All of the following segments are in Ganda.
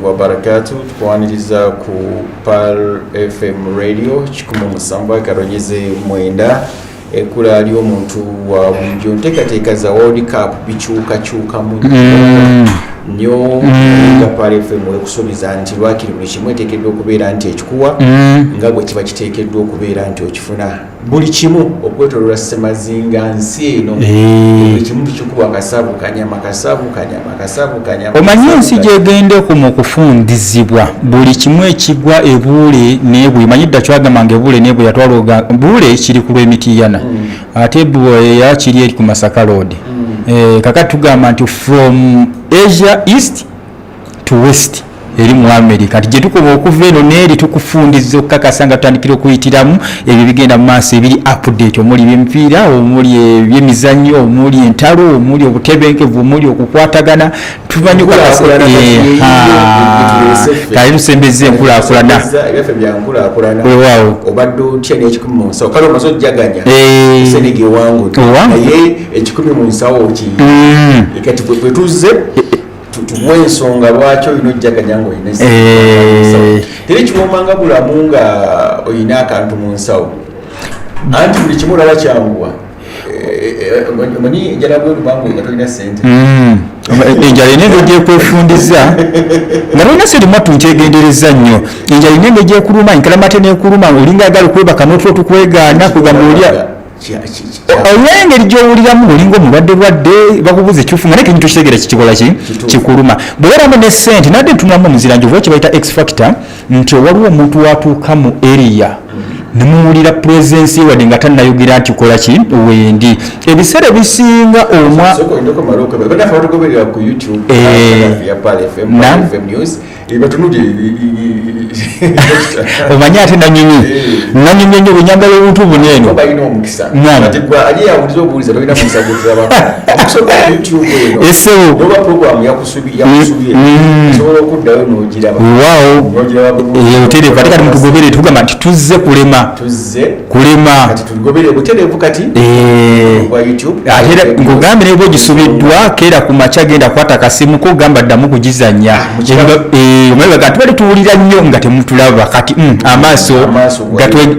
Wabarakatu. Tukwaniriza ku Pearl FM Radio 107.9, ekkula ly'omuntu wa bulijjo. Nteekateeka za World Cup bikyukakyukamu nnyo, nga Pearl FM wekusuubiza nti lwakiri buli kimu eteekeddwa okubeera nti ekikuwa nga bwe kiba kiteekeddwa okubeera nti okifuna, buli kimu okwetololwa semazinga nsi eno. Buli kimu tukikuwa kasavu kanyama, kasavu kanyama, kasavu kanyama. Omanyi ensi gyegendeko mu kufundizibwa buli kimu ekigwa ebuule nebwe, manyi dda kyagamba nga ebuule nebwe yatwala buule kiri ku lw'emitiyana, ate bweya kiri eri ku Masaka Road. Kakati tugamba nti from Asia East to West eri mu America, nti gye tukoma okuva eno neeri tukufundiza okukakasa nga tutandikira okuyitiramu ebyo bigenda mu maaso ebiri update, omuli ebyemipiira, omuli ebyemizannyo, omuli entalo, omuli obutebenkevu, omuli okukwatagana. Tumanyi okukakasa. Enkulaakulana kati yeeyo etuleese ffe. Kale tusembezza enkulaakulana. Ebyaffe bya nkulaakulana. Weewaawo. Obadde otya n'ekikumi mu nsawo? Kale omaze ojjaganya. Senegal ewangudde. Ewangudde. Naye ekikumi mu nsawo ki? Kati bwe tuzze tuwa ensonga lwaki olina ojjaganya ng'olina ensawo. Teri kiwoomanga bulamu nga olina akantu mu nsawo, anti buli kimu olaba kyanguwa. Omanyi enjala bwerubanga nga tolina sente. Enjala erina engeri gyekwefundiza nga tolina sente. Mwattu nkyegendereza nnyo, enjala erina engeri gyekuluma, enkalamate nekuluma, olinga agala okwebaka n'otulo tukwegaana, kugamba olya olw'engeri gy'owuliramu ng'olinga omulwadde lwadde, bakubuuza ekifu nga naye kintu kitegeera kikikola ki. Kituufu. Kikuluma bw'obeeramu ne sente. Nadde ntunulamu omuziranjovu kye bayita X factor, nti waliwo omuntu watuuka mu area nemuwulira presence ye wadde nga tannayogera nti kola ki wendi. Ebiseera ebisinga omwa Sooka olindeko omale okwebala. Bannaffe abatugoberera ku YouTube ya Pearl FM, Pearl FM News, batunulire. Omanyi ate nanyonyi nanyonyi nnyo bwenyambala obuntu buno eno. Balina omukisa. Naam. Kati gwe ali awuliza obuwuliza tolina mukisa gwetulabako. Omukisa ogwa YouTube eno, Esebo. noba program yakusubye, osobola okuddayo n'ogiraba. N'ogiraba bulungi. Otereevu. Ate kati mutugobere, tugamba nti tuzze kulema. Tuzze kulema. Kati tugobere butereevu kati ogwa YouTube. Ate era ng'ogambye naye bwogisubiddwa, keera ku makya genda kwata kasimu ko gamba ddamu kugizanya. Omanyi baga tubadde tuwulira nnyo nga temutulaba, kati amaaso Amaaso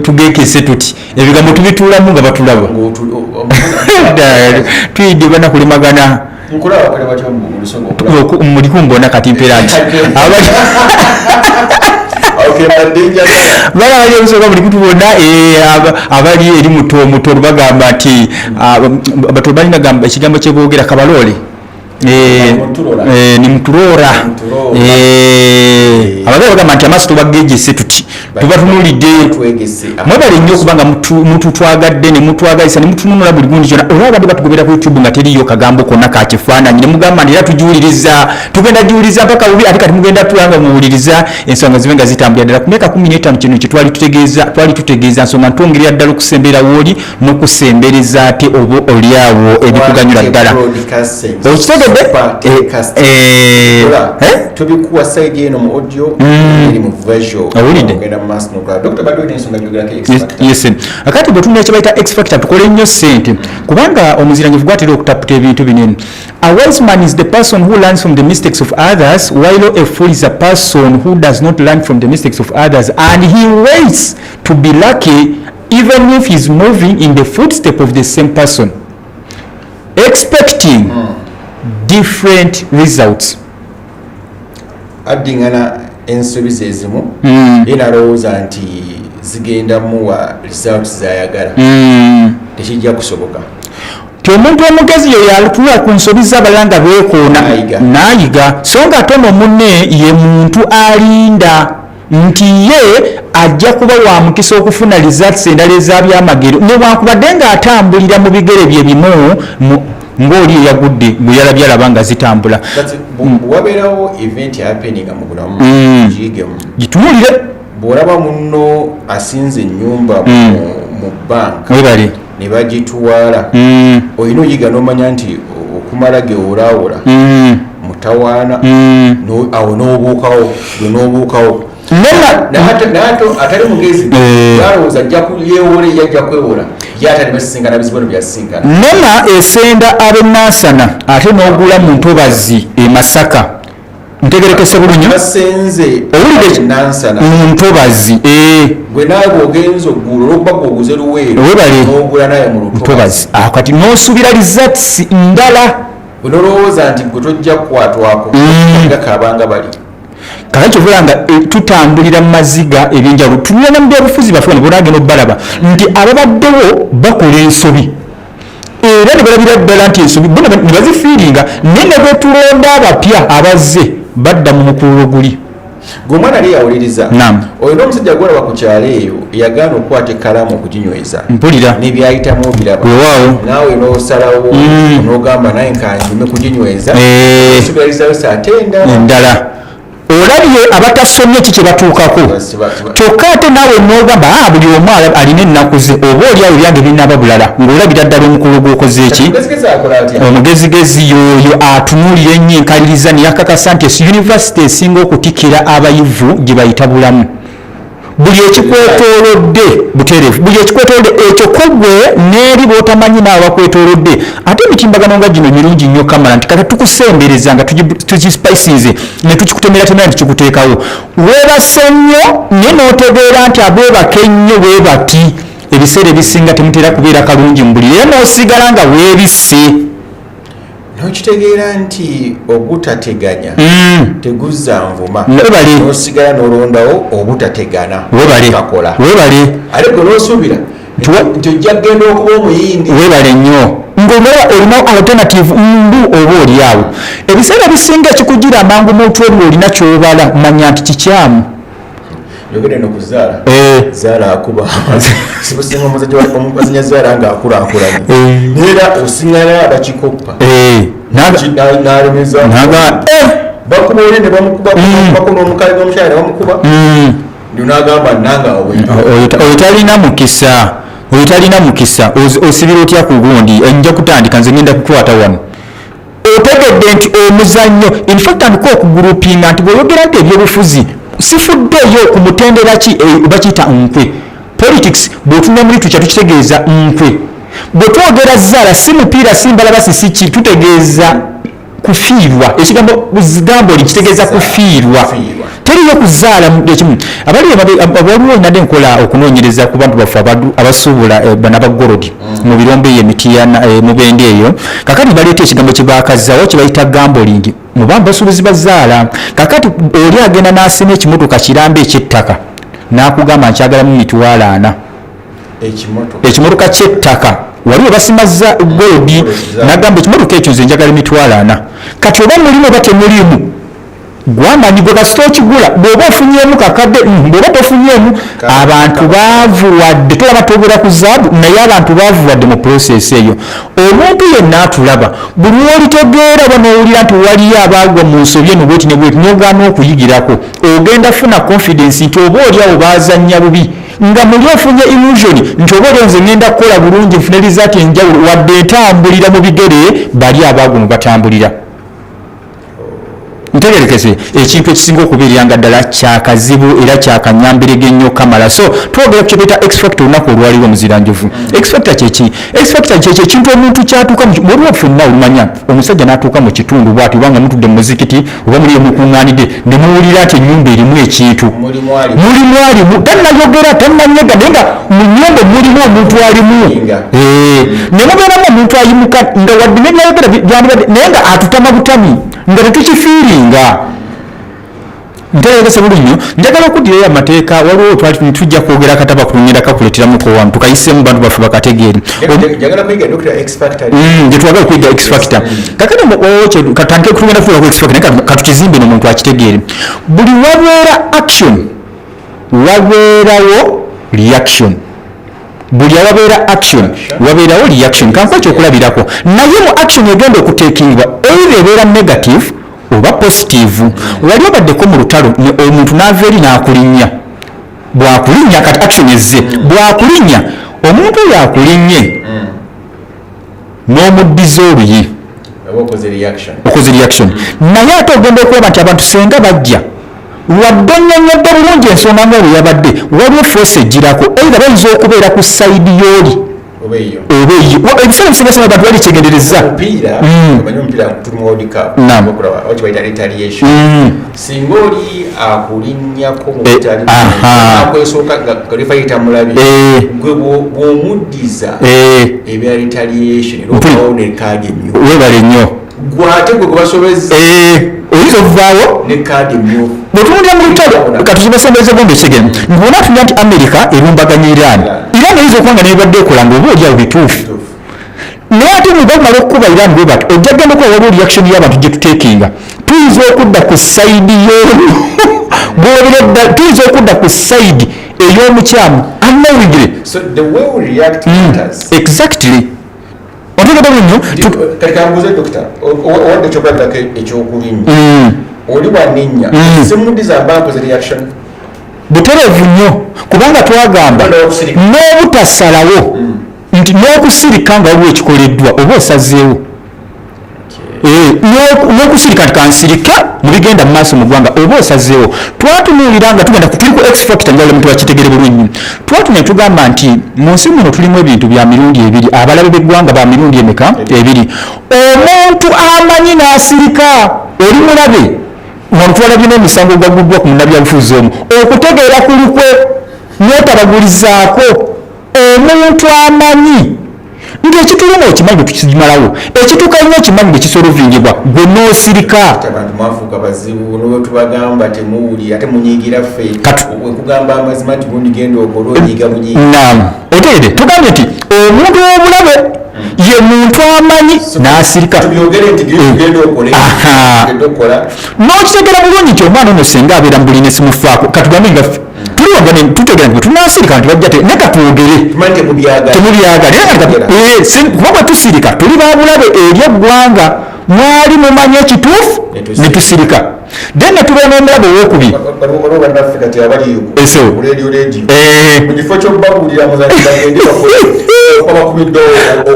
tugekese tuti ebigambo tubituulamu nga batulaba. Tuyidde banakulemagana. Nkulaba kale batya mu lusoga okulaba. Muli kumbona kati mpeera nti Okay, mbadde njagala. Bala bali obusoga buli kutubona, abali eri muto muto bagamba nti bato balina gamba ekigambo kyeboogera kabaloole. Mutulola. Ni mutuloora. Mutuloora. Abagala bagamba nti amaaso tubagejese tuti tubatunulidde. Twegese. Mwebale nnyo okubanga mututwagadde ne mutwagalisa ne mutununula buli gundi kyona. Olwa abadde batugobera ku YouTube nga teriyo kagambo konna ka kifaananyi, ne mugamba nti era tugiwuliriza, tugenda giwuliriza mpaka bubi. Ate kati mugenda tulanga muwuliriza ensonga zibe nga zitambulira ddala ku myaka 15. Kino kye twali tutegeeza, twali tutegeeza nsonga ntwongerera ddala okusembera wooli n'okusembereza ate oba oliawo ebikuganyula ddala. Okitegedde? Eh? Tubikuwa side eno mu audio, eri mu visual. Owulidde? Ogenda mu maaso n'okulaba. Dr. Badde olina ensonga gyogerako, X Factor. Yes. Akati bwe tunula kye bayita X factor, tukole nnyo ssente kubanga omuziranyivu gwatera okutaputa ebintu binene. A wise man is the person who learns from the mistakes of others, while a fool is a person who does not learn from the mistakes of others and he waits to be lucky even if he's moving in the footstep of the same person, expecting different results. Addingana ensobi ze ezimu, ye nalowooza nti zigenda muwa results zayagala. Tekijja kusoboka. Ti omuntu omugezi ye yalutula ku nsobi z'abalala nga beekoona. N'ayiga. N'ayiga, so nga ate ono munne ye muntu alinda nti ye ajja kuba wa mukisa okufuna results endala ezabyamagero newankubadde ng'atambulira mu bigere bye bimu ng'oli eyagudde bwe yalabye alaba nga zitambula. Kati wabeerawo event happening mu bulamu, giyigemu. Gitunuulire. Bw'olaba munno asinze ennyumba mu bank Webale. ne bagitwala, olina oyiga n'omanya nti okumala gewolaawola mutawaana. Awo n'obuukawo gwe n'obuukawo. Nena. Naye ate atali mugezi alowooza ajja kuyewola, ye ajja kwewola, ye atali basisinkana bizibu bino byasisinkana. Nena esenda ab'e Nansana ate n'ogula mu ntobazi e Masaka. Ntegerekese bulungi? Basenze. Owulidde? Nansana. Ntobazi, eh. Gwe naawe bw'ogenza oggula, olwokuba gweoguze Luweero, Webale. n'ogula naye mu Lutobazi. Ntobazi. Ah, kati n'osuubira results ndala. Gwe nolowooza nti gwe tojja kukwatwako, nga kabanga bali. Kakati kyovula nga tutambulira mu maziga ebyenjawulo. Tunula ne mu byabufuzi baffe wano, bonagenda obalaba nti ababaddewo bakola ensobi era ne balabira ddala nti ensobi bo ne bazifiiringa, naye ne bwetulonda abapya abazze badda mu mukululo guli. Gwe omwana ali yawuliriza. Naam. Oyo n'omusajja gwolaba ku kyalo eyo yagaana okukwata ekkalaamu okuginyweza. Mpulira. Nebyayitamu obiraba. Weewaawo. Naawe n'osalawo n'ogamba naye nkanjime kuginyweza. Osuubira ate endala. Endala. Olabye abatasomye ki kye batuukako. Kyokka ate naawe n'ogamba, "Ah, buli omu alina ennaku ze, oba oli awo ebyange binaaba bulala," ng'olabira ddala omukulu gw'okoze eki. Omugezigezi akola atya? Omugezigezi yoyo atunuulira ennyo enkaliriza ne yakakasa nti yunivasite esinga okutikira abayivu gye bayita bulamu. Buli ekikwetoolodde butereevu, buli ekikwetoolodde ekyo kugwe n'eri b'otamanyi naawe bakwetoolodde. Ate emitimbagano nga gino mirungi nnyo kamala nti kati tukusembereza nga tugispicinze ne tukikutemeratemera nti kikuteekawo. Weebase nnyo naye n'otegeera nti abeebaka ennyo bwe bati ebiseera ebisinga temutera kubeera kalungi mu buli, era n'osigala nga weebisse. Nokitegeera nti ogutateganya teguzza nvuma. Webale. Nosigala nolondawo obutategana. Webale. Kakola. Webale. Ate gwe nosuubira nti ojja kugenda okuba omuyindi. Webale nnyo, ng'omala olina alternative mbu oba oli awo. Ebiseera bisinga ekikugira amangu muntu oli olina kyobala, manya nti kikyamu. Yogere no kuzaala. Zaala akuba sibusinga omuzannyi omuzannya zaala ng'akulaakulanye. Naye era osiŋŋana abakikoppa. N'alemeza. Naga Bakuba oli ne bamukuba, bakuba n'omukale n'omukyala ne bamukuba. Ndio n'agamba nange awo bwe Oyo talina mukisa, oyo talina mukisa. Osibira otya ku gundi? Nja kutandika nze, ngenda kukwata wano. Otegedde nti omuzannyo, in fact tandika okugroupinga nti bw'oyogera nti ebyobufuzi sifuddeeyo ku mutendera ki, bakiyita nkwe. Politics bw'otunula mu literature tukitegeeza nkwe. Bwe twogera zaala, si mupiira, si mbalabasi, si ki, tutegeeza kufiirwa. Ekigambo gambling kitegeeza kufiirwa. Kufiirwa. Teriyo kuzaala ekimu. Abali waliwo nadde nkola okunoonyereza ku bantu baffe abasuubula, bano abagolodi mu birombe eyo emitiyana, mubende eyo. Kakati baleeta ekigambo kye bakazaawo kye bayita gambling mu bantu basuubuzi bazaala. Kakati oli agenda n'asima ekimotoka kiramba ekyettaka n'akugamba nkyagalamu 400,000. Ekimotoka? Ekimotoka ky'ettaka waliwo basimaza gold. Nagamba ekimotoka ekyo nze njagala 400,000. Kati oba mulimu oba temulimu, gwamanyi gwe. Kasita okigula, bw'oba ofunyemu kakadde, bw'oba tofunyemu. Abantu baavuwadde, tolaba twogera ku zaabu, naye abantu baavuwadde mu process eyo. Omuntu yenna atulaba, buli lwolitegeera oba n'owulira nti waliyo abaagwa mu nsobi eno bweti ne bweti, n'ogaana okuyigirako, ogenda funa confidence nti oba oli awo baazannya bubi, nga muli ofunye illusion nti oba oli nze ngenda kukola bulungi nfune result enjawulo, wadde entambulira mu bigere bali abaagwa mu batambulira. Ntegerekese ekintu ekisinga okubeerera nga ddala kyakazibu era kyakanyambirege ennyo kamala. So twogera ku kyebeta X factor olunaku olwaliwo omuziranjovu. X factor kyeki? X factor kyekyo ekintu omuntu kyatuuka waliwo ffenna olumanya omusajja n'atuuka mu kitundu bwati, obanga mutudde mu muzikiti oba muli mukuŋŋaanidde ne muwulira nti ennyumba erimu ekintu. Mulimu alimu. Mulimu alimu, tannayogera, tannanyega, naye nga mu nnyumba mulimu omuntu alimu. Nga. Ne mubeeramu omuntu ayimuka nga wadde nebyayogera byandibadde, naye nga atutama butami nga tetukifiiringa. Ntegerekese bulungi nnyo. Njagala okuddirayo amateeka. Waliwo twali tujja kwogera akataba kulungenda kakuleeteramuko wano tukayiseemu bantu baffe bakategeere. Njagala kuyiga Dr. X Factor. Gye twagala okuyiga X factor. Kakati katandike kutugenda kufuula ku X factor, naye katukizimbe n'omuntu akitegeere. Buli wabeera action wabeerawo reaction. Buli awabeera action wabeerawo reaction. Kankuwa ekyokulabirako, naye mu action egenda okuteekingibwa either ebeera negative oba positive. Wali obaddeko mu lutalo omuntu n'ava eri n'akulinnya. Bwakulinnya, kati action ezze, bwakulinnya, omuntu oyo akulinnye n'omuddiza oluyi. Oba okoze reaction. Okoze reaction, naye ate ogenda okulaba nti abantu senga bajja, wadde onnyonnyodde bulungi ensonga nga bwe yabadde, waliwo force egirako, either bayinza okubeera ku side y'oli. Oba eyo. Oba eyo. Ebiseera ebisinga singa abantu balikyegendereza. Omupiira, omanyi omupiira tuli mu World Cup. Bakulaba oba kibayita retaliation. Singa oli akulinnyako mu butali akwesooka nga referee tamulabye, gwe bw'omuddiza ebya retaliation, era obawo ne kaadi emyufu. Webale nnyo. Gwe ate gwe gwebasobezza Oyinza okuvaawo ne kaadi emyufu. Bwetunulira mu lutalo, katuzibasembereze bomba ekigenda ng'ona tunira nti America erumbaganya Iran. Iran eyinza okuba nga nebibadde ekola nga oba oliawo bituufu, naye ate bwe bamala okukuba Iran bwe bati, ojja genda okuba waliwo reaction y'abantu gye tuteekinga. Tuyinza okudda ku side y'obwobera ddala, tuyinza okudda ku side ey'omukyamu unknowingly. So the way we react matters. Exactly, otegedde bulungi. Kati kambuuze dokita, owadde ekyokulabirako ekyokulinnya. Oli bwaninnya, simuddiza, mba nkoze reaction? Butereevu nnyo, kubanga twagamba Waliwo okusirika. N'obutasalawo nti n'okusirika nga waliwo ekikoleddwa oba osazeewo. N'okusirika nti kansirika mu bigenda mu maaso mu ggwanga oba osazeewo. Twatunuulira nga tugenda tuli ku X factor, njagala omuntu bakitegere bulungi. Twatuna ne tugamba nti mu nsi muno tulimu ebintu bya mirundi ebiri, abalabe b'eggwanga ba mirundi emeka? Ebiri. Omuntu amanyi n'asirika oli mulabe. Wano twalabye n'emisango gwaguddwa ku munnabyabufuzi omu okutegeera kulikwe n'otabagulizaako. Omuntu amanyi nti ekituluma okimanyi bwe tukimalawo, ekituuka nnyo okimanyi bwe kisolvingibwa, gwe n'osirika. Ate abantu mwafuuka bazibu, nolwetubagamba temuwulira, ate munyiigira ffe. Nkugamba amazima nti gundi genda okole, onyiiga bunyiiga. Nam, otegedde? Tugambye nti omuntu w'obulabe ye muntu amanyi n'asirika. Tubyogere nti genda okole, genda okukola. N'okitegera bulungi nti omwana ono senga abeera mu buliri nesimufaako, katugambe nga ffe tuli wagane, tutegera nti bwe tunaasirika nti bajja naye katwogere. Tumanyi temubyagala. Temubyagala. Naye nga kuba bwe tusirika tuli babulabe eri eggwanga. Mwali mumanyi ekituufu Ne ne tusirika, then ne tubeera n'omulabe owokubiri. Waliwo bannaffe kati abali Eso. ku radio mu kifo ky'okubabuulira muzanyi bagende bakole, babakumidde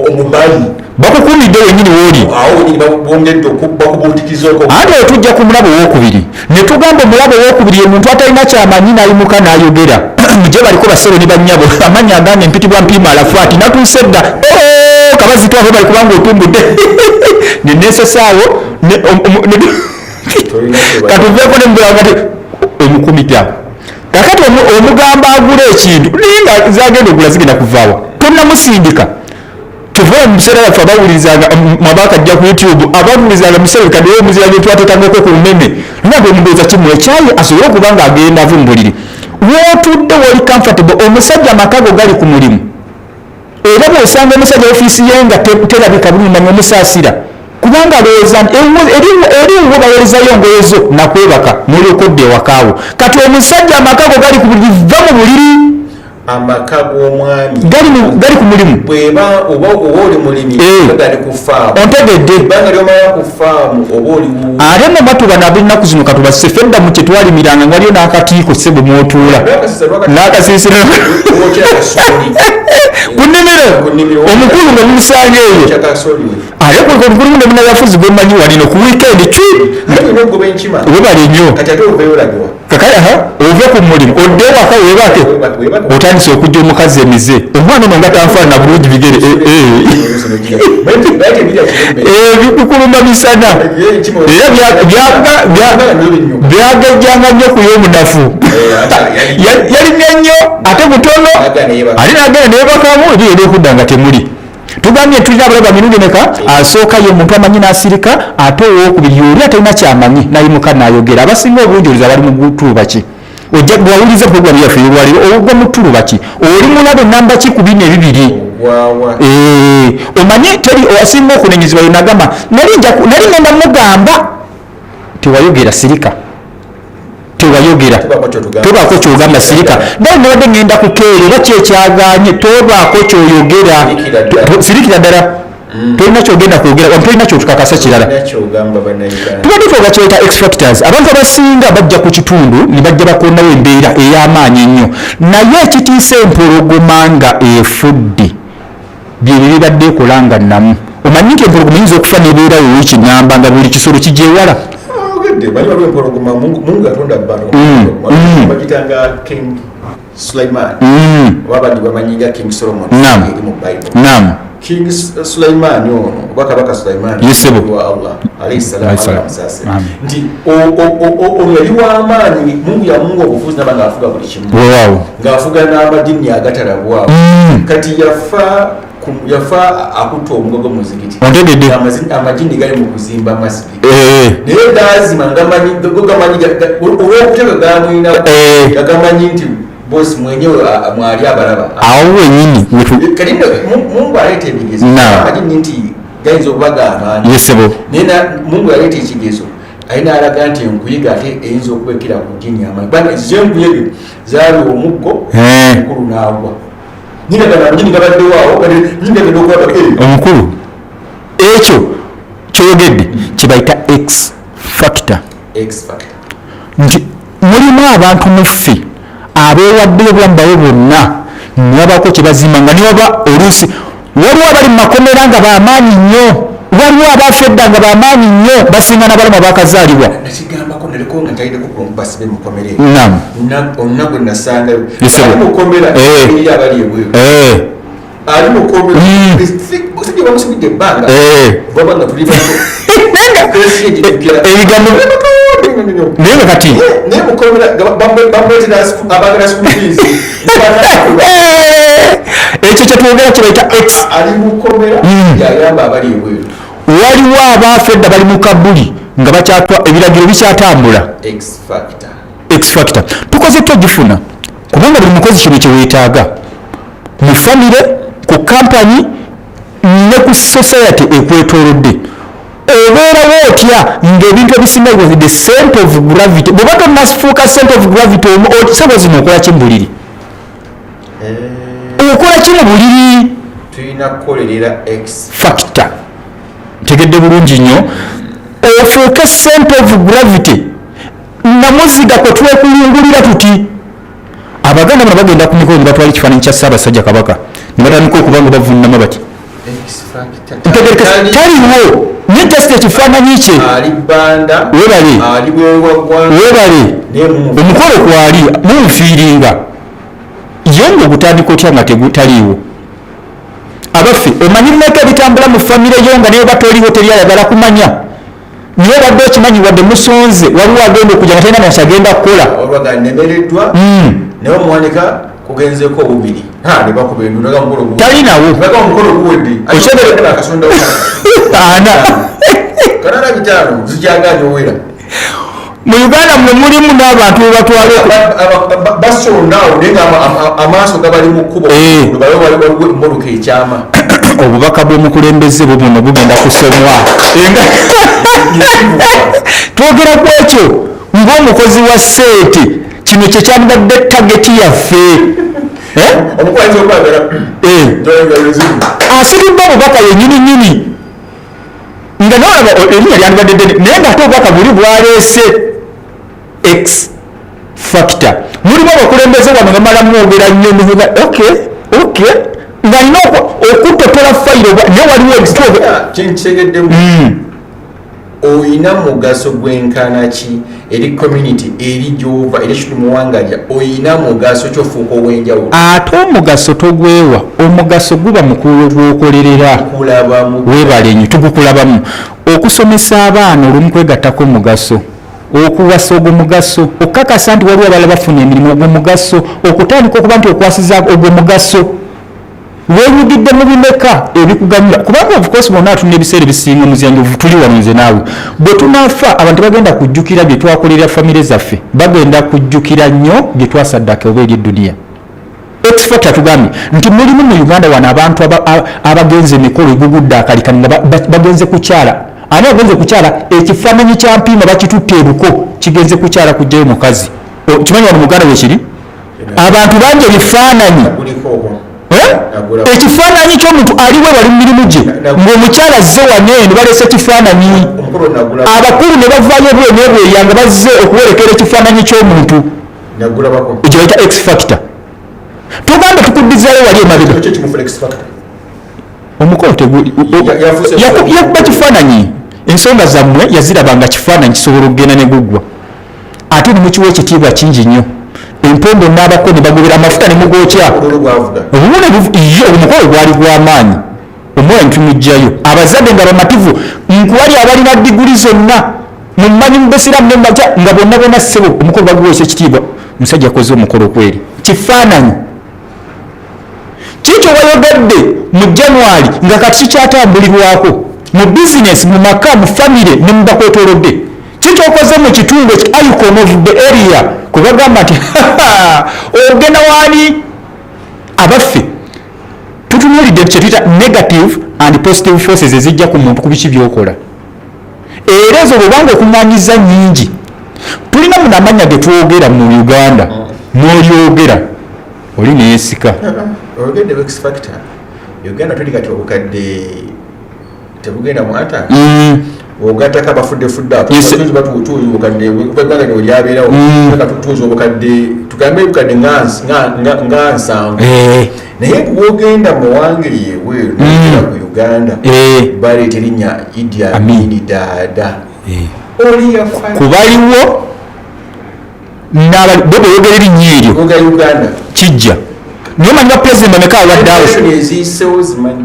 omubali. Bakukumidde wenyini wooli. Awo wenyini bongedde bakubuutikiza oko. Ate otujja ku mulabe owokubiri ne tugamba omulabe owokubiri ye muntu atalina kyamanyi n'ayimuka n'ayogera. Gye baliko basebo ne bannyabo, amannya agange mpitibwa Mpiima Alafaati, natuuse dda. Oh, kabazitwako bali kubanga otumbudde nenesesaawo. Tolina kye Katuveeko ne mugamba ti omukumita kakati omugamba agula ekintu, naye nga zagenda ogula zigenda kuvaawa, tonnamusindika. Tuva mu biseera byaffe abawulirizanga mwabakajja ku YouTube, abawulirizanga mu biseera bikadde omuzira gye twateekangako ku mmeme, nabwe mundowooza kimu ekyayi asobole okuba nga agenda ave mu buliri wootudde woli comfortable. Omusajja amaka go gali ku mulimu, era bw'osanga omusajja ofiisi ye nga terabika bulungi, manya omusaasira, kubanga alowooza nti eri wuwo bawerezayo engoye zo nakwebaka n'olyoka odda ewakaawo. Kati omusajja amaka go gali ku buliri, va mu buliri. Amaka g'omwami Gali ku mulimu. Bweba oba oli mulimi, gali ku faamu. Ontegedde? Ebbanga lyomala ku faamu oba oli Ate nno batuba nab'ennaku zino katubase ffe edda mu kye twalimiranga nga waliyo n'akatiiko ssebo mw'otuula n'akasiisira Wokya kasooli. Ku nnimiro. Ku nnimiro. Omukulu nga mumusanga eyo. Wokya kasooli we. Ate kulimu ne munnayafuzi gwemanyi wanino ku weekend cwi. Ate olina okugoba enkima. Webale nnyo. Kati ate oveeyo olagiwa? Kakati aha, ove ku mulimu odde ewaka weebake. Weebake. Otandise okujja omukazi emize, omwana ono nga tanfaanana bulungi bigere. Naye tebirya kirembe. Bikuluma misana era byagejjanga nnyo ku y'omunafu. Yalimye nnyo ate mutono, ate nagenda neyebakamu ebigenda okudda nga temuli. Tugambye tulina abalaba mirundi meka? Asooka ye omuntu amanyi n'asirika, ate owokubiri oli atalina kyamanyi nayimuka n'ayogera. Abasinga obungi oliza bali mu gutuluba ki? Ojja bwawuliriza program yaffe eyolwaliro, ogwa mu ttuluba ki? Oli mulabe namba ki ku bino ebibiri? Ogwawa? Omanye teri asinga okunenyezebwa yonagamba nali ngenda mugamba tewayogera, sirika, tewayogera. Tobaako kyotugamba. Tobaako kyogamba, sirika. Naye nabadde ngenda kukeera era kyekyaganye, tobaako kyoyogera. Sirikira ddala. Sirikira ddala, tolina kyogenda kwogera, tolina kyotukakasa kirala. Olina kyogamba bannayuganda. Tubadde twoga kyeta X factors. Abantu abasinga bajja ku kitundu ne bajja bakondawo embeera ey'amaanyi ennyo, naye ekitiisa empologoma nga efudde byebyo bibadde ekola nga nnamu. Omanyi nti empologoma eyinza okufa nebeerawo wiiki namba nga buli kisolo kigyewala. Kyogedde, manyi waliwo empologoma, Mungu yatonda bano bagitanga King Sulaiman, oba abandi bamanyi nga King Solomon, eri mu Bible. King Sulaiman ono, oba Kabaka Sulaiman wa Allah alayhi salam, Allah amusaasire, nti ono yali w'amaanyi. Mungu yamunga obufuzi naba ng'afuga buli kimu, ng'afuga n'amadini agatalabwawo. Kati yafa akutta omugogo mu muzikiti. Ontegedde. Amajini gali mu kuzimba masjid, naye gazima go gamanyi olw'okutega gamwinako, gagamanyi nti bosi mwenyewe mwali abalaba. Awo wenyini. Kati nno Mungu aleeta ebigezo. Amajini nti gayinza okuba g'amaanyi, naye Mungu yaleeta ekigezo, alina alaga nti enkuyiga ate eyinza okubekera ku jini amaanyi, kubanga zenkuyege zaali omuggo omukulu n'agwa, nyina gano amajini gabaddewo awo, nyina genda okuba Omukulu, ekyo kyoyogedde kyebayita X factor. X factor. Nti mulimu abantu muffe abeewaddeyo obulamu bwabwe bwonna newabako kyebazimba, nga newaba oluusi waliwo abali mu makomera nga bamaanyi nnyo, waliwo abafa edda nga bamaanyi nnyo, basinga n'abalamu abakazaalibwa. Nakigambako naliko nga ntayiddeko ku basibe mukomere. Olunaku gwe nasangayo Yes, ali mukomera, eri abali ebweru, ali mukomera, sijja bamusibidde ebbanga, baba nga tuli bato. Ebigambo naye nga kati naye mukomera bamuleetera abagala school fees. Ekyo kyetwogera kyebayita X. Ali mukomera, yayamba abali ebweru. Waliwo abaafa edda bali mu kabuli nga bakyatwa ebiragiro bikyatambula. X factor. X factor tukoze twagifuna, kubanga buli mukozi kino kyeweetaaga mu famire, ku kampani ne ku society ekwetoolodde. Obeerawo otya ng'ebintu ebisinga was the center of gravity? Bw'oba tonnafuuka center of gravity, sebo zino okola ki mu buliri? Okola ki mu buliri? Tulina kukolerera X factor. Ntegedde bulungi nnyo. Ofuuke center of gravity, namuziga kwe twekulungulira tuti Abaganda bano bagenda ku mikolo ne batwala ekifaananyi kya Ssaabasajja Kabaka ne batandika okuba nga bavunama bati. X factor. Ntegereka taliwo, naye just ekifaananyi kye. Ali Banda. Webale. Ali bwewaggwanga. Webale. Naye mu Omukolo kwali munfiiringa ye nga ogutandika otya nga tegutaliiwo? Abaffe, omanyi bimeka ebitambula mu famire yo nga naye batoliwo, teri ayagala kumanya, naye obadde okimanyi wadde musonze, waliwo agenda okujja nga talina nakyagenda kukola. Olwaga nemereddwa, naye omuwanika kugenzeko obubiri ne bakuba endu naga omukolo Talinawo. Naga omukolo guwedde. Akasonda Ana. Kanana 500 zikyaganye owera. Mu Uganda muno mulimu n'abantu bebatwala Basondaawo, naye nga amaaso gabali mu kkubo. Babe waliwo emmotoka ekyama. Obubaka bw'omukulembeze bwo buno bugenda kusomwa. Twogera ku ekyo ng'omukozi wa ssente, kino kyekyandibadde target yaffe. Eh? Omukulu ayinza okwagala Asitudde obubaka yennyini nyini, nga nolaba erinnya lyandibadde ddene, naye nga ate obubaka buli bwaleese X factor. Mulimu abakulembeze wano nga mala mwogera nnyo muvuga okay ng'alina okutotola fayiro, naye waliwo Kyenkitegeddemu, oyina mugaso gwenkana ki eri community, eri gyova, eri ekitundu muwangalya? Oyina mugaso kyofuuka ow'enjawulo? Ate omugaso togwewa, omugaso guba mukulu gwokolerera. Kulabamu. Weebale nnyo, tugukulabamu. Okusomesa abaana olumu kwegattako omugaso, okuwasa ogwo mugaso, okukakasa nti waliwo abalala bafuna emirimu ogwo mugaso, okutandika okuba nti okwasiza ogwo mugaso, wenyigidde mu bimeka ebikuganyula? Kubanga of course bonna atuna ebiseera ebisinga omuzyanjovu tuli wano nze naawe, bwe tunaafa abantu bagenda kujjukira bye twakolera famire zaffe, bagenda kujjukira nnyo bye twasaddaka oba eri eduniya. X factor tugambye nti mulimu mu Uganda wano abantu abagenze emikolo egugudde akalikani nga bagenze kukyala. Ani agenze kukyala? Ekifaananyi kya Mpiima bakitutte ebuko, kigenze kukyala kugjayo mukazi. Kimanyi wano mu Uganda wekiri, abantu bangi ebifaananyi. Guliko okwo. Eh? Nagula. Ekifaananyi ky'omuntu aliwe wali mu mirimu gye, ng'omukyala azze waneeno baleese ekifaananyi. Omukolo nagula. Abakulu ne bavaayo bwe nebweya nga bazze okuwerekera ekifaananyi ky'omuntu. Nagulabako. Ekyo bayita X factor. Tugambe tukuddizayo wali emabega. Ekyo kimufula X factor. Omukolo Yafuuse yakuba kifaananyi. Ensonga zammwe yaziraba nga kifaananyi kisobola okugenda ne guggwa, ate ne mukiwa ekitiibwa kingi nnyo. Empondo n'abako ne bagobera amafuta ne mugwokya. Olwo bwavuga. Obubone ye omukolo gwali gw'amaanyi, omwoyo ntumuggyayo, abazadde nga bamativu, nkuwali abalina diguli zonna mumanyi mubasiraamu nemaja nga bonna bonna ssebo, omukolo baguweesa ekitiibwa. Omusajja akoze omukolo kweri kifaananyi kikyo wayogedde mu January nga kati kikyatambulirwako mu bizinesi, mu maka, mu famire ne mubakwetolodde. Kikyokoze mu kitundu eki icon of the area, kwe bagamba nti ogenda waani. Abaffe, tutunuulidde kyetuyita negative and positive forces ezijja ku muntu ku biki byokola, era ezo bwobanga okuŋŋanyiza nnyingi. Tulina muno amannya ge twogera mu Uganda, n'olyogera oli neesika. Oyogedde X factor. Uganda tuli kati obukadde tebugenda mu 50. Ogattako abafuddefudde batuuza obukadde, eggwanga lino lyabeerawo, tuuza obukadde, tugambe obukadde nga 70. Naye bwogenda mu mawanga ebweru, nogera ku Uganda, baleeta erinnya Idi Amini Daada, oli yafa. Kubaliwo bo bweyogera erinnya eryo oga Uganda kijja. Naye omanyi ba pulezidenti bameka awaddeawo? Generation eziyisewo zimanyi.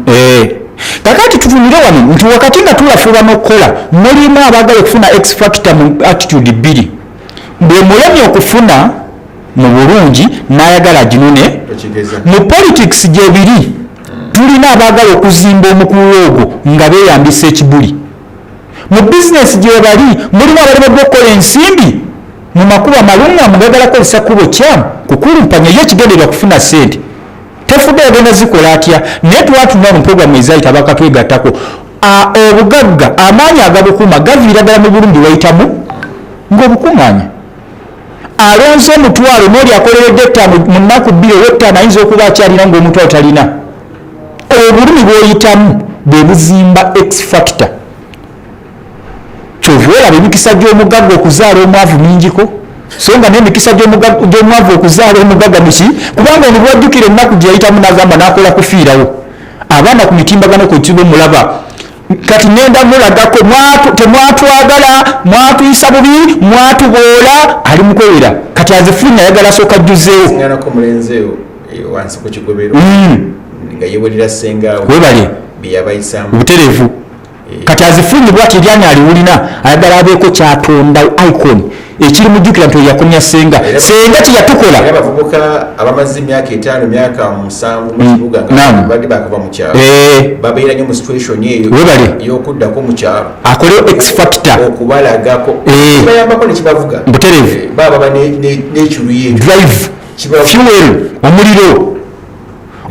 Kakati tutunire wano nti wakati nga tulafuba n'okukola, mulimu abaagala okufuna X factor mu attitude bbiri. Bwe mulemye okufuna mu bulungi, n'ayagala aginone. Okigeza. Mu politics gyebiri, tulina abaagala okuzimba omukululo ogwo nga beeyambisa ekibuli. Mu bizinesi gyebali, mulimu abalemeddwa okukola ensimbi mu makubo amalungamu, gagala kukozesa kkubo kyamu kukulumpanya ye ekigendererwa kufuna ssente, tefudde yagenda zikola atya. Naye twatunula mu programu ezayita bakatwegattako, obugagga amaanyi agabukuuma gaviira ddala mu bulungi wayitamu ng'obukuŋŋaanya. Alonze omutwalo n'oli akoleredde 5 mu nnaku 2 oba 5 ayinza okuba akyalina ng'omutwalo talina. Obulumi bw'oyitamu bwe buzimba X factor. Kyova olaba emikisa gy'omugagga okuzaala omwavu mingiko, so nga n'emikisa gy'omwavu okuzaala omugagga muki, kubanga ono bwajjukira ennaku gye yayitamu n'agamba n'akola kufiirawo abaana ku mitimbagano kwekiba omulaba kati ngenda mulagako temwatwagala, mwatuyisa bubi, mwatuboola, ali mukwewera kati azifunye, ayagala asooka ajjuzeewo. Singanako omulenzi eyo wansi ku kigobero nga yewulira ssenga Webale. byeyabayisaamu. Obutereevu. Kati azifunye bwati eryanya aliwulina, ayagala abeeko kyatonda icon ekiri mujjukira nti oyo yakomya senga, senga kyeyatukola. Era abavubuka abamaze emyaka 5, myaka 7 mu kibuga nga badde bakava mu kyalo, babeera nnyo mu situation eyo Webale. ey'okuddako mu kyalo akole X factor okubalagako, kibayambako nekibavuga. Butereevu. Baba baba n'ekiruyi ekyo. Drive. Fuel, omuliro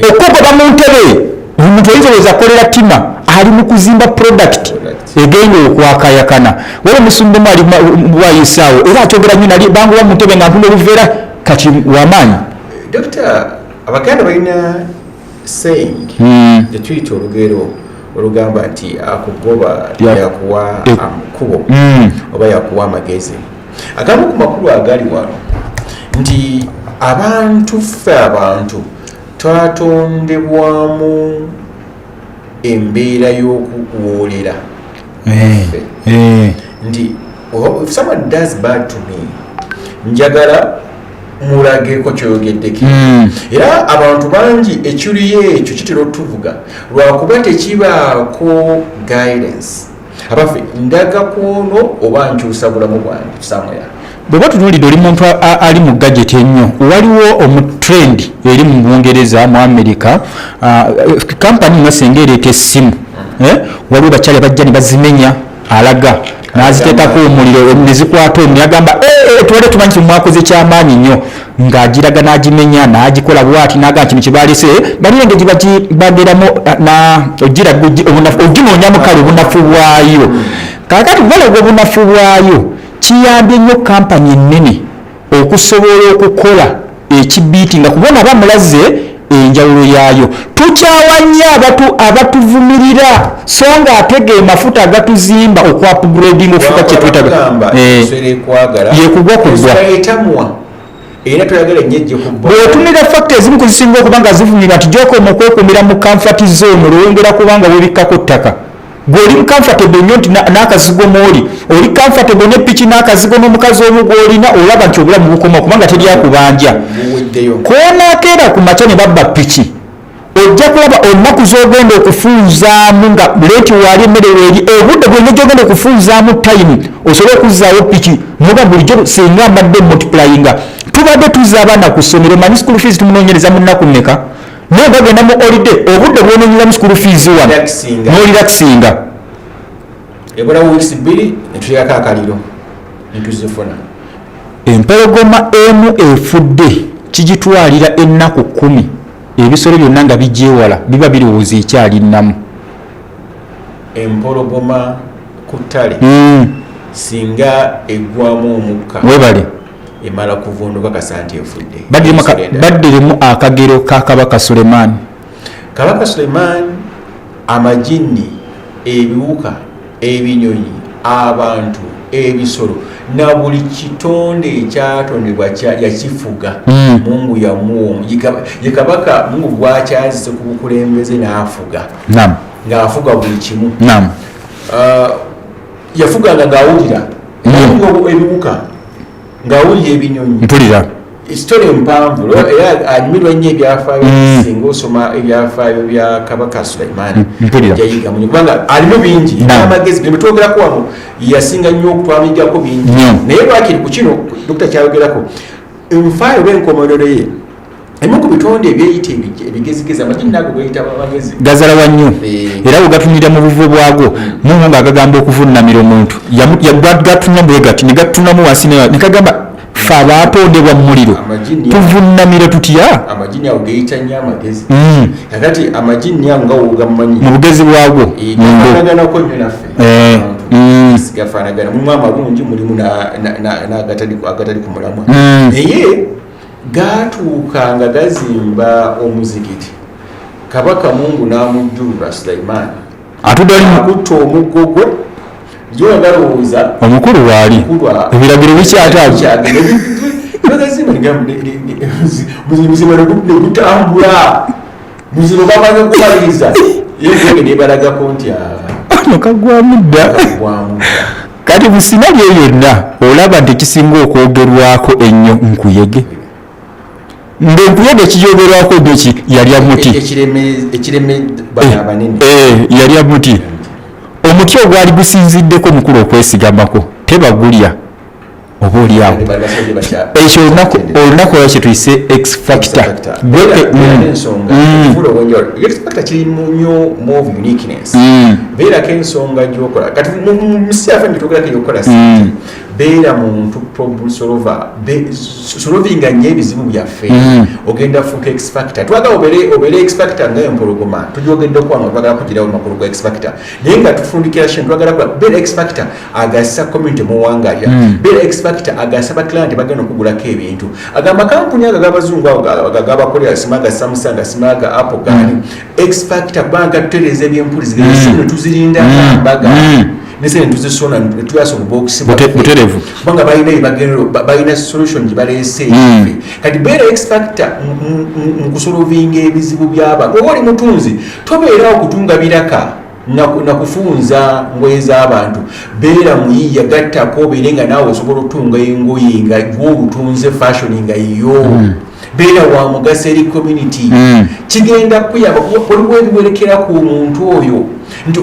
okugoba mu ntebe. Omuntu oyinza olowooza akolera tima, ali mu kuzimba product Product. egenda okwakayakana. Wala omusumba omu ali bwayisaawo era akyogera nnyo, nali banguba mu ntebe nga ntunda obuveera, kati wamaanyi. Dokita, Abaganda balina saying gyetuyita olugero olugamba nti akugoba yakuwa amakubo oba yakuwa amagezi. Agamu ku makulu agali wano nti abantu, ffe abantu twatondebwamu embeera y'okuwoolera. Ffe. Nti oh, if someone does bad to me, njagala mulageko kyoyogeddeko. Era abantu bangi ekiruyi ekyo kitera otuvuga lwakuba tekibaako guidance. Abaffe, ndaga kwono oba nkyusa bulamu bwange somewhere? Bw'oba tunuulidde oli muntu ali mu gadget ennyo, waliwo omu trend eri mu Bungereza, mu America, kampani nga senga ereeta essimu, eh? Waliwo bakyali bajja ne bazimenya, alaga n'aziteekako omuliro ne zikwata omuliro, agamba, "Eh, eh, tubadde tumanyi nti mwakoze kyamaanyi nnyo," ng'agiraga n'agimenya n'agikola bwati, n'agamba kino kyebalese balina engeri bageramu na ogiraga oginoonyamu kale obunafu bwayo. Kaakati balaga obunafu bwayo, kiyambye nnyo kampani ennene okusobola okukola ekibiiti nga kubona bamulaze enjawulo yaayo. Tukyawa nnyo abatuvumirira, so nga ate ge mafuta agatuzimba okwa-upgrading okufuuka kyetwetaaga. Bagamba enswera ekwagala Yekugwa kugwa. Enswera etamwa era toyagala ennyo ejje kubba. Bw'otunira factor ezimu ku zisinga okuba nga zivumirwa nti gyokoma okwekumira mu comfort zone, olwongera kubanga webikkako ttaka. Gwe oli comfortable nnyo nti n'akazigo mwoli oli comfortable n'epiki n'akazigo n'omukazi omu gw'olina, olaba nti obulamu bukoma kubanga teryakubanja. Buweddeyo. Konakeera ku makya ne babba piki, ojja kulaba olunaku z'ogenda okufunzaamu nga leeti waali, emmere weeri, obudde bwonna gyogenda okufunzaamu time osobole okuzzaawo piki. Noba bulijjo singa mbadde multiplyinga, tubadde tuzza abaana ku ssomero, manyi school fees tumunoonyereza mu nnaku mmeka, naye bagenda mu holiday, obudde bwonoonyeramu school fees wano Relaxinga. N'orelaxinga. Ebulawo weeks 2 netuteekako akaliro netuzifuna. Empologoma emu efudde kigitwalira ennaku 10, ebisolo byonna nga bigyewala, biba birowooza ekyali nnamu. Empologoma ku ttale singa eggwamu omukka, Webale. emala kuvunduka kasa nti efudde. Baddiremu akagero ka Kabaka Sulemaani. Kabaka Suleiman, amajinni, ebiwuka, ebinyonyi, abantu, ebisolo na buli kitonde ekyatondebwa yakifuga. Mungu yamuwa ye kabaka Mungu gwakyazise ku bukulembeze n'afuga, ng'afuga buli kimu. Ah, yafuganga ng'awulira. Awulira ebiwuka, ng'awulira ebinyonyi. Mpulira. Story mpanvu era anyumirwa nnyo ebyafaayo. Singa osoma ebyafaayo bya Kabaka Sulaimaani, Mpulira. jayigamu nnyo kubanga alimu bingi n'amagezi bye twogerako wano, yasinga nnyo okutwamigako bingi. Naye lwakiri ku kino Dokita kyayogerako, nfaayo oba enkomerero ye, emu ku bitonde ebyeyita ebigezigezi, amagini nago gayita amagezi. Gazalawa nnyo. Era bwe gatunulira mu buvo bwagwo, Mungu ng'agagamba okuvunnamira omuntu, gatunula bwe gati ne gatutunamu wansi ne kagamba, fe abaatondebwa mu muliro tuvunnamira tutya? Amagini ago geyita nnyo amagezi. Kakati amagini ago nga wogamumanyi, Mu bugezi bwagwo mu mbu. Gafaanaganako nnyo naffe. Abantu. Gafaanagana, mulimu amalungi, mulimu n'agatali ku mulamwa. Naye gatuuka nga gazimba omuzikiti, kabaka Mungu n'amujjulula Sulaimaani. Atudde ali Akutta omuggo gwe jo galowooza omukulu waali. Ebiragiro bikyataaga. Muzima negutambula muzima, bamaze okumaliriza yegwege nebalagako nti Ano kagwamu dda. Kagwamu. Kati mu scenario yonna olaba nti ekisinga okwogerwako ennyo nkuyege, ng'enkuyege ekyogerwako ennyo ki? Yalya muti. Ekireme bano abanene. Eh, yalya muti, omuti ogwali gusinziddeko mukulu okwesigamako tebagulya, oba oliawo. Ekyo olunaku olwa kyetuyise X factor. Ensonga X factor kiri nnyo more of uniqueness. Beerako ensonga gyokola kati mu si yaffe nitwogerako eyokukola sente. Beera muntu problem solver, solvinga nnyo ebizibu byaffe. Ogenda fuuka X factor. Twagala obeere X factor nga empologoma tugyogeddeko wano, twagala kugirawo makulu gwa X factor, naye nga tufundikira shene, twagala kuba beera X factor agasa community muwangalya. Beera X factor agasa baclient bagenda okugulako ebintu. Agamba kampuni ago ag'abazungu ago gabakolera, simaga Samsung, simaga Apple, gani X factor, kubanga tutereeza ebyempuliziganya, esimu netuzirinda nga mbaga, nesente netuzisona netuyasa obubokisi. Butereevu. Kubanga balina ebagendo, balina solution gye baleese. Kati beera X factor mu kusolvinga ebizibu by'abantu. Oba oli mutunzi, tobeerawo kutunga biraka nakufunza ngoye z'abantu. Beera muyiiya, gattako obeere nga naawe osobola otunga engoye nga gwolutunze fashion nga yo. Beera wa mugaso eri community. Kigenda kuyamba kuba waliwo ebiwerekera ku muntu oyo nti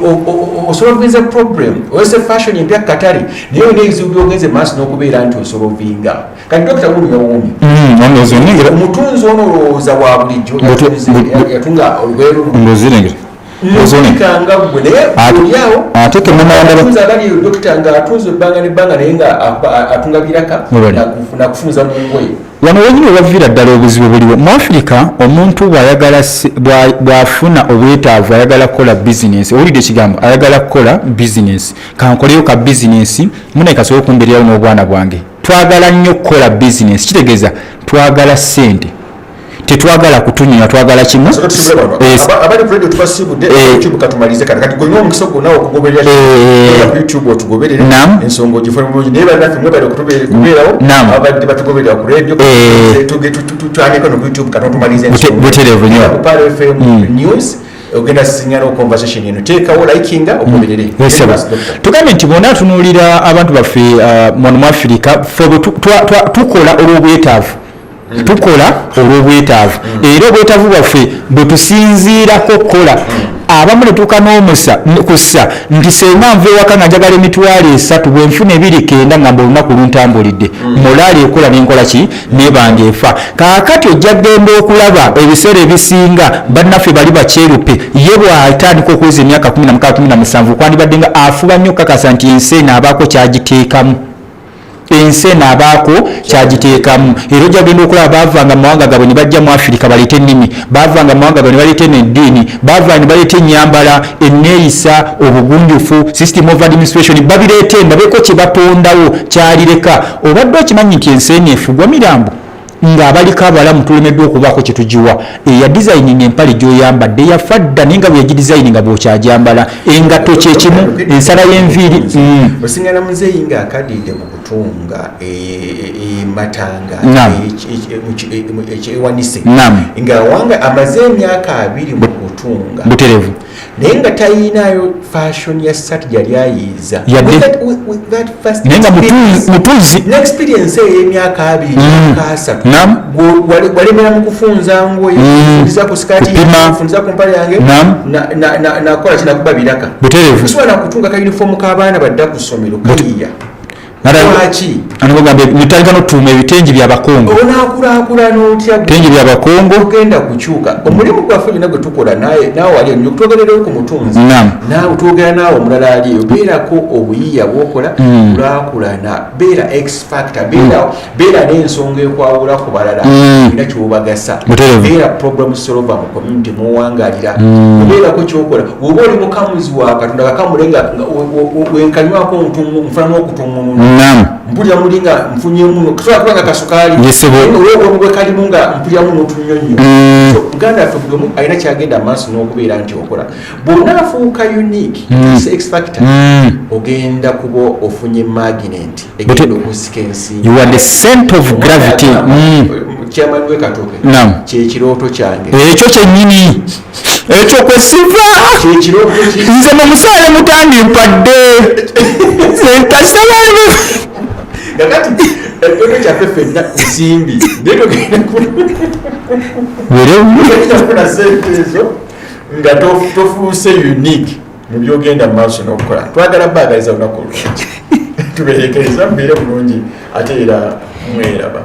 osolvinze problem, olese fashion empya katale, naye olina ebizibu byogenze maaso n'okubeera nti osolvinga. Kati Dokita wulu yawuumye. Ndowooza nnengera. Omutunzi ono olowooza wa bulijjo yatunga olugoye luno? Ndowooza nnengera. Ndowooza nnengera. Nga gwe naye oliawo Ate temumala. Atunze abali dokita nga atunze ebbanga nebbanga, naye nga atunga biraka nakufunza mu ngoye. Wano wenyini webaviira ddala obuzibu buliwo mu Afirika. Omuntu bw'ayagala bw'afuna obwetaavu, ayagala kukola bizinesi, owulidde ekigambo ayagala kukola bizinesi, kankoleyo ka bizinesi munaye kasobole okumbeererawo n'obwana bwange. Twagala nnyo okukola bizinesi, kitegeeza twagala ssente, tetwagala kutunyonya, twagala kimu. Soka tusibule wano. Abali ku radio tubasibudde. YouTube katumalize kati. Kati golina omukisa gwonna okugoberera. Genda ku YouTube otugoberere. Ensonga ogifune bulungi. Naye bannaffe mwebale okubeerawo. Abadde batugoberera ku radio. Tutandike no ku YouTube kati otumalize ensonga. Butereevu nnyo. Ku Pearl FM News. Ogenda sisinkana conversation eno, teekawo likinga, ogoberere. Yes, tugambye nti bwona tunuulira abantu baffe muno mu Afirika, ffe bwe tukola olw'obwetaavu, tukola olw'obwetaavu, era obwetaavu bwaffe bwe tusinziirako kukola. Abamu ne tuuka n'omusa kussa nti senga nva ewaka nga njagala 300,000, bwe nfuna 290 ngamba olunaku luntambulidde. Molaali ekola nenkola ki nebanga efa. Kaakati ojja kgenda okulaba ebiseera ebisinga bannaffe bali bakyerupe, ye bw'atandika okuweza emyaka 16, 17, kwandibadde nga afuba nnyo okukakasa nti ensi eno abaako kyagiteekamu, ensi eno abaako kyagiteekamu. Era ojja kugenda okulaba baavanga mu mawanga gaabwe ne bajja mu Afirika baleete ennimi, baavanga mu mawanga gaabwe ne baleeta eno eddiini, baava ne baleeta ennyambala, enneeyisa, obugunjufu, system of administration, babireeta eno babeeko kye batondawo kyalireka. Obadde okimanyi nti ensi eno efugwa mirambo ng'abaliko abalamu tulemeddwa okubaako kye tugiwa? Eya designing empale gy'oyambadde yafa dda, naye nga bwe yagidesigninga bw'okyagyambala. Engatto kyekimu, ensala y'enviiri. Osingana muzeeyi ng'akadidde mu kutunga ematanga ekyewanise, nga wanga amaze emyaka 20 mu kutunga. Naye nga tayinayo fashion ya sati gyali ayiiza. Yadde. With that first Naye nga experience. Mutunzi. N'experience eyo ey'emyaka 20, myaka 30, walemera mu kufunza ngoye, kufunza ku sikati, Kupima. kufunza ku mpale yange, nakola kinakuba biraka. Osobola nakutunga ka uniform k'abaana badda ku ssomero kayiya. Lwaki? Anigambye nitandika n'otuuma ebitengi byabakongo. Onaakulaakulana otya? Bitengi byabakongo. Ogenda kukyuka omulimu gwaffe gyonna gwe tukola, naye naawe wali nnyo twogererewo ku mutunzi, naawe twogera naawe omulala aliyo, beerako obuyiiya bwokola, kulaakulana, beera x factor, beera n'ensonga ekwawula ku balala, olina kyobagasa. Beera problem solver mu community muwangalira, obeerako kyokola. Oba oli mukamuzi wa Katonda, kakamule nga wenkanywako nfunamu okutuŋŋununa, mpulira muli nga nfunyemu, kasobola kuba nga kasukaali. Yes, sebo. Olw'obwomu bwe kalimu nga mpuliramu n'otunyonyo. So muganda waffe, buli omu alina kyagenda maaso n'okubeera nti okola, bw'onaafuuka unique, x factor, ogenda kuba ofunye magnet egenda okusika ensimbi. You are the center of gravity. Chairman w'e Katooke, kyekirooto kyange. Ekyo kyennyini, ekyo kwesiva. Kyekirooto Nze mu musaale mutandimpadde sentasaba. Kakati ekirooto kyaffe ffenna nsimbi, naye togenda kufuna sente ezo nga tofuuse unique mu byogenda mu maaso n'okukola. Twagala baagaliza lunaku olulungi, tuberekereza, mubeere bulungi, ate era mweraba.